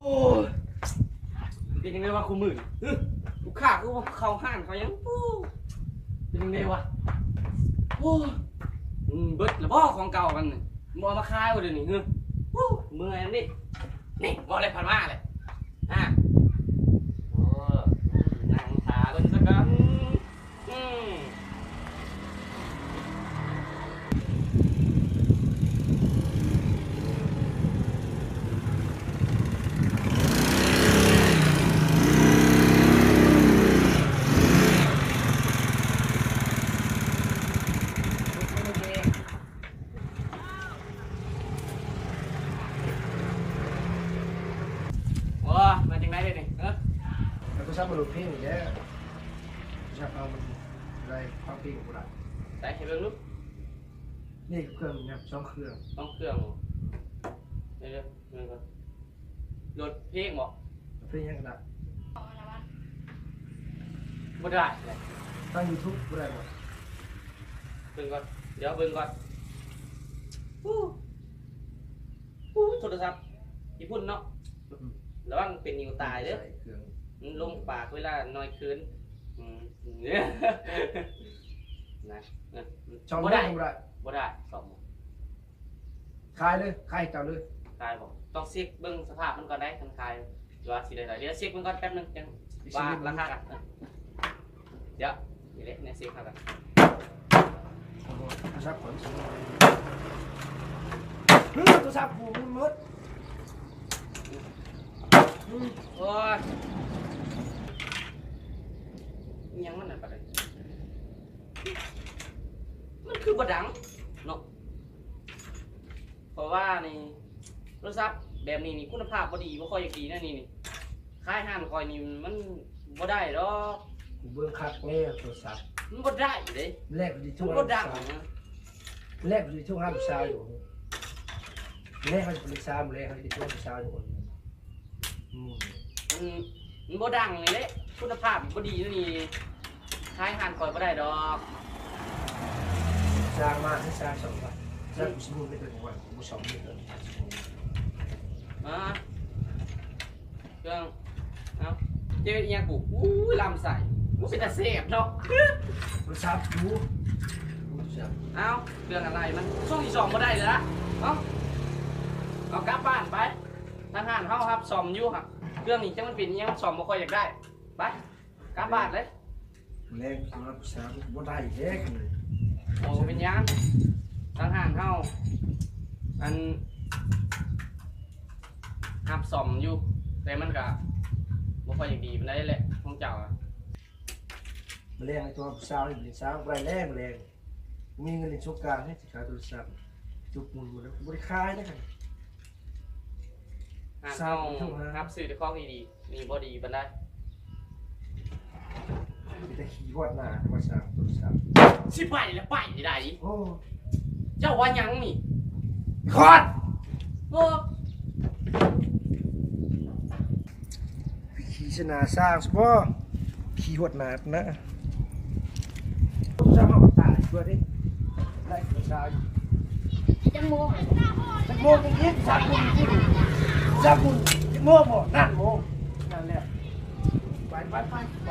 ໂອ້ຍ ເປັນຈັ່ງໃດວະຄູ່ມື້ນີ້? ຫຶ ລູກຄ້າຄືບໍ່ເຂົ້າຮ້ານເຂົ້າຫຍັງ? ໂອ້ ເປັນຈັ່ງໃດວະ? ໂອ້ ມັນເບິດລະບໍ່ຂອງເກົ່າມັນ? ບໍ່ເອົາມາຂາຍບໍ່ດຽວນີ້? ຫຶ ໂອ້ ເມື່ອຍນຳນີ້. ນີ້ ບໍ່ໄດ້ຜ່ານມາເລີຍ. ອ່າ ໂອ້ ນັ່ງຖ້າເບິ່ງຊະກ່ອນ. ອືມ ໂອ້ ມາຈັ່ງໃດເດນີ້? ເອີ ໂທລະສັບມັນໂຫຼດເພງອີກແລ້ວ. ໂທລະສັບເຮົາມັນໄດ້ຟັງເພງບໍ່ໄດ້. ໃສ່ໃຫ້ເບິ່ງດູ. ນີ້ເຄື່ອງນີ້ສອງເຄື່ອງ. ສອງເຄື່ອງບໍ? ເດີໆ ເບິ່ງກ່ອນ. ໂຫຼດເພງບໍ? ເພງຫຍັງກໍໄດ້. ບໍ່ໄດ້ເລີຍ. ຕັ້ງຢູທູບບໍ່ໄດ້ບໍ? ເບິ່ງກ່ອນ ດຽວເບິ່ງກ່ອນ. ໂອ້ ໂອ້ ໂທລະສັບຍີ່ປຸ່ນເນາະ. ອືມ ລະວັງເປັນນິ້ວຕາຍເດີ. ໃສ່ເຄື່ອງ ມັນລົງປາກເວລານ້ອຍເກີນ. ອືມ ນະ ເອີ ສ້ອມບໍ່ໄດ້ ບໍ່ໄດ້ ບໍ່ໄດ້ ສ້ອມ. ຂາຍເລີຍ ຂາຍໃຫ້ເຈົ້າເລີຍ. ຂາຍບໍ? ຕ້ອງເຊັກເບິ່ງສະພາບມັນກ່ອນໄດ໋ ຄັນຂາຍ ວ່າຊິໄດ້ເທົ່າໃດ. ດຽວເຊັກເບິ່ງກ່ອນແປັບໜຶ່ງ ຈັ່ງວ່າລາຄາກັນ. ເອີ ດຽວ ນີ້ແຫຼະ ແນວເຊັກເຮົາກັນ. ໂທລະສັບຂ້ອຍ ໂທລະສັບກູມັນໝົດ. ໂອ້ຍ ອີ່ຫຍັງມັນນັ້ນປານໃດ? ມັນຄືບໍ່ດັງເນາະ. ເພາະວ່ານີ້ ໂທລະສັບແບບນີ້ນີ້ຄຸນນະພາບບໍ່ດີ ບໍ່ຄ່ອຍຢາກດີແນວນີ້ນີ້. ຂາຍຮ້ານຂ້ອຍນີ້ມັນບໍ່ໄດ້ດອກ. ກູເບິ່ງຄັກແລ້ວໂທລະສັບ ມັນບໍ່ໄດ້ເດ້. ແລກດີໂທ ມັນບໍ່ດັງນະ. ແລກດີໂທຫາລູກສາວຢູ່. ແລກເຮົາຊິໄປປຶກສາ ແລກເຮົາຊິໄປໂທຫາລູກສາວຢູ່. ອືມ ມັນ ມັນບໍ່ດັງນີ້ເດ້ ຄຸນນະພາບບໍ່ດີນີ້ ຂາຍຮ້ານຂ້ອຍບໍ່ໄດ້ດອກ. ສ້າງມາ ໃຫ້ສ້າງສອງບາດ ສ້າງ ອືມ ຊິບໍ່ເຮັດເປັນຫຍັງວະ ບໍ່ສອງເຮັດເປັນຫຍັງ. ມາ ເຄື່ອງ ເອົາ ເຈົ້າເຮັດອີ່ຫຍັງກູ? ອູ້ຍ ລຳໄສ້ ອູ້ຍ ເປັນຕາແຊບເນາະ. ໂທລະສັບຢູ່ ເອົາ ເຄື່ອງອະໄລມັນ ຊ່ວງນີ້ສ້ອມບໍ່ໄດ້ເລີຍລະ. ເອົາ ເອົາກັບບ້ານໄປ. ທາງຮ້ານເຮົາຮັບສ້ອມຢູ່ຫະ ເຄື່ອງນີ້ຈັກມັນເປັນອີ່ຫຍັງ ມັນສ້ອມບໍ່ຄ່ອຍຢາກໄດ້. ໄປ ກັບບ້ານເລີຍ. ແລງໂທລະສັບບໍ່ໄດ້ເດ້. ໂອ້ ບໍ່ເປັນຫຍັງ ທາງຮ້ານເຮົາ ອັນ ຮັບສ້ອມຢູ່ ແຕ່ມັນກະບໍ່ຄ່ອຍຢາກດີປານໃດແຫຼະ ຂອງເຈົ້າອະ. ມາແລງໃນໂທລະສັບ ສາວນີ້ ສາວບໍ່ໄດ້ແລ້ວ ມາແລງ ມີເງິນຫຼິ້ນສົງການໃຫ້ຊິຂາຍໂທລະສັບ ຈຸກໝຸ່ນໝົດແລ້ວ ບໍ່ໄດ້ຂາຍເດ້. ຫາກເຮົາຮັບຊື້ແຕ່ຂອງດີໆ ນີ້ບໍ່ດີປານໃດ. ມີແຕ່ຂີ້ຮອດໜ້າ ແຕ່ວ່າສ້າງໂທລະສັບ ຊິໄປລະໄປໄດ້. ໂອ້ ເຈົ້າວ່າຫຍັງນີ້? ຄອດ ໂອ້ ຂີ້ຊະໜາສ້າງສະບໍ ຂີ້ຮອດໜ້ານະ. ໂທລະສັບເຮົາກໍຕາຍຕົວເດ້ ໄລ່ຕົວຊາວຢູ່. ຈັກໂມງ? ຈັກໂມງ? ຈັກໂມງ? ຈັກໂມງ? ຈັກໂມງ? ຈັກໂມງ? ນັ້ນແຫຼະ ໄປ ໄປ ໄປ ໄປ.